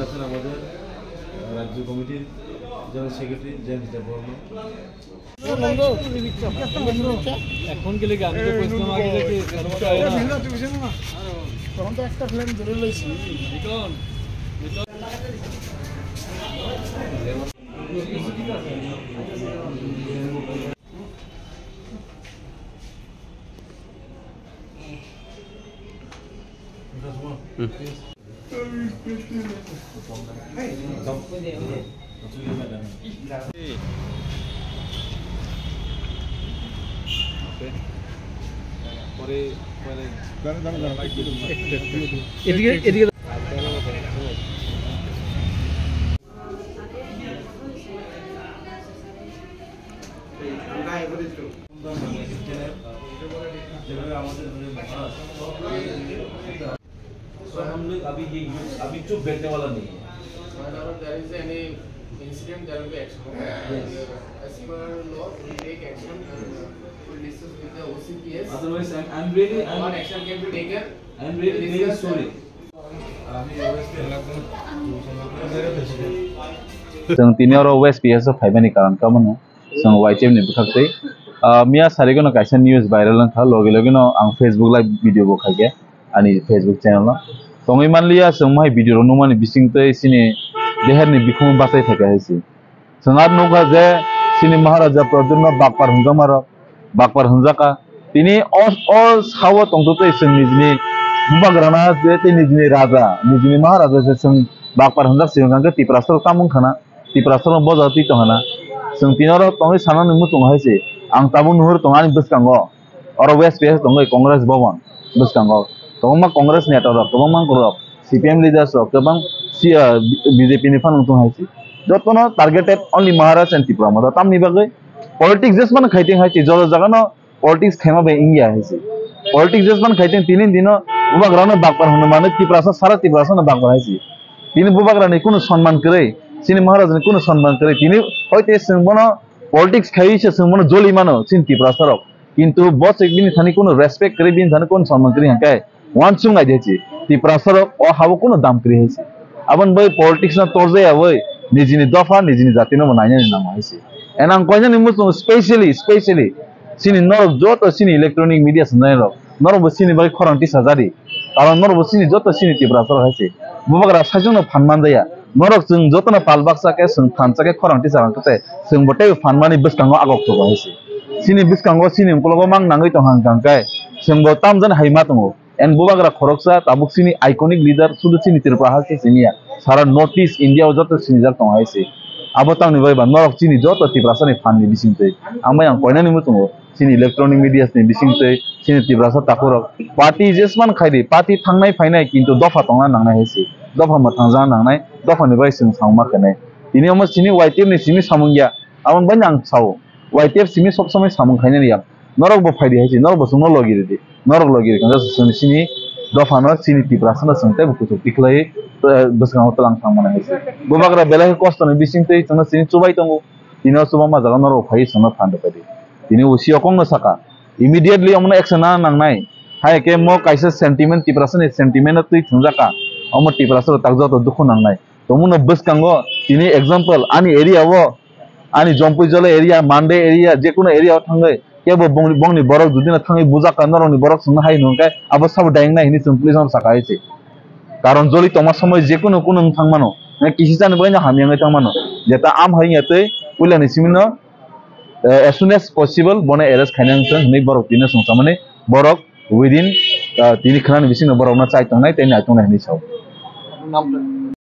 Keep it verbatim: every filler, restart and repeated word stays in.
আছেন আমাদের রাজ্য কমিটির জেনারেল সেক্রেটারি জয়ন্ত দেববর্মা। এখন গেলে কি আমি তো কইছিলাম আগে যে কি তখন তো একটা ফ্ল্যান ধরে লইছি। এদিকে, এদিকে। যেভাবে আমাদের মানে মহারাজ, तो हम लोग अभी ये, अभी चुप बैठने वाला नहीं है। Whenever there is any incident, there will be action. Yes. As per law, we take action and we discuss with the O C P S. Otherwise, I'm, I'm really, I'm, what action can be taken, I'm really very sorry. Chwng tini oro West P S o phaimani karon kamo no. Chwng Y T F ni bwkhak twi, ah, miya sarigono kaisa news viral wngkha, logi logi no ang Facebook live video bo khaikhe ani Facebook channel o. Tongwi manliya chwng mai video rok nukmani bisingtwi chini deherni bikhung bachai phaikha hai se. Chwng aro nukha je chini Maharaja Pradyumna Bakpar hwnjakma rok, Bakpar hwnjakha. Tini o, o sao tongtwtwi chwng nijini bubagrana je tei nijini raja, nijini Maharaja se chwng Bakpar hwnjak se hwnkha khe Tiprasa rok tamo wngkhana. Tiprasa rok boja twi tongkhana. Chwng tini oro tongwi sanani muchungo hai se. Ang tabuk nuhur tongo ani bwskango. Oro West P S tongo Congress Bhavan bwskango. Kwbangma Congress neta rok, kwbangma rok, C P M leaders rok, kwbang si-, ah, B J P ni phano wngtong hai se. Jotono targeted only Maharaj and Tipra Motha. Tamni bagwi politics jesmano khai tong hai se. Joto jagano politics khaima bai wngya hai se. Politics jesmano khai tong tini dino bubagrano bakpar hwnwi mano Tiprasa, sara Tiprasano bakpar hai se. Tini bubagrani kunu sonman kwrwi, chini Maharajni kunu sonman kwrwi. Tini hoite chwng bono politics khaiwi se chwng bono joli mano chini Tiprasa rok. Kintu bo se bini thani kunu respect kwrwi, bini thani kunu sonman kwrwi hwnkhe uansuk nai de se. Tiprasa rok o habo kunu dam kwrwi hai se. Aboni bai politics no torjaya bai nijini dopha, nijini jati no bo nainani nango hai se. And ang koinani muchungo specially, specially chini norok joto chini electronic media swngnai rok, norok bo chini bagwi khorang tisajadi. Karon norok bo chini joto chini Tiprasa rok hai se. Bubagra saichung no phan manjaya. Norok chwng joto no pal baksa khe chwng thansa khe khorang tisa rang khe chwng bo tei phan mani bwskango agok thogo hai se. Chini bwskango chini ukologo mang nangwi tong hang kang khe chwng bo tamjani hai ma tongo. And bubagra khoroksa tabuk chini iconic leader sudu chini Tripura ha se chini ya. Sara North East India o joto sinijak tongo hai se. Abo tamni bagwi ba norok chini joto Tiprasa ni phan ni bisingtwi. Ang bai ang koinani muchungo. Chini electronic medias ni bisingtwi chini Tiprasa takhurok party jesman khaidi, party thangnai phainai kintu dopha tongna nangnai hai se, dopha mwthangjakna nangnai, dophani bai chwng samung ma khainai. Tini omo chini Y T F ni simi samung ya, aboni bai ang sao Y T F simi sob somoi samung khainani ya. Norok bo phaidi hai se, norok bo chwngno logi ridi, norok logi rikha chwng chini dophano chini Tiprasano chwng teibo kuchuk tikhlai, eh, bwskango twlang thang mano hai se. Bubagra belai khe kosto ni bisingtwi chwngno chini chubai tongo, tini o chubama jaga norok phai chwngno phan rwkha di. Tini O C o kokno saka, immediately omono action na nangnai. Hai khe mo kaisa sentiment, Tiprasa ni sentiment no twi thwngjak kha. Omo Tiprasa rok tak joto dukhu nangnai. Tongmung no bwskango tini example ani area o, ani Jompui Jole area, Mande area, jekunu area o thangwi kebo bongni, bongni borok jodi no thangwi bujak kha, norok ni borok chwngno hai hwnwi khe abo sabo dayeng nai hwnwi chwng police no saka hai se. Karon joli tongma somoi jekunu kunu wng thang mano, kisi chani bagwi no hamya wngwi thang mano. Jeta am hai wngya twi puila ni simi no eh, as soon as possible bono arrest khaina wngthung hwnwi borok tini swngchamani borok within, eh, tini khwnani bisingo borokno chai tongnai tei nai tongnai hwnwi sao.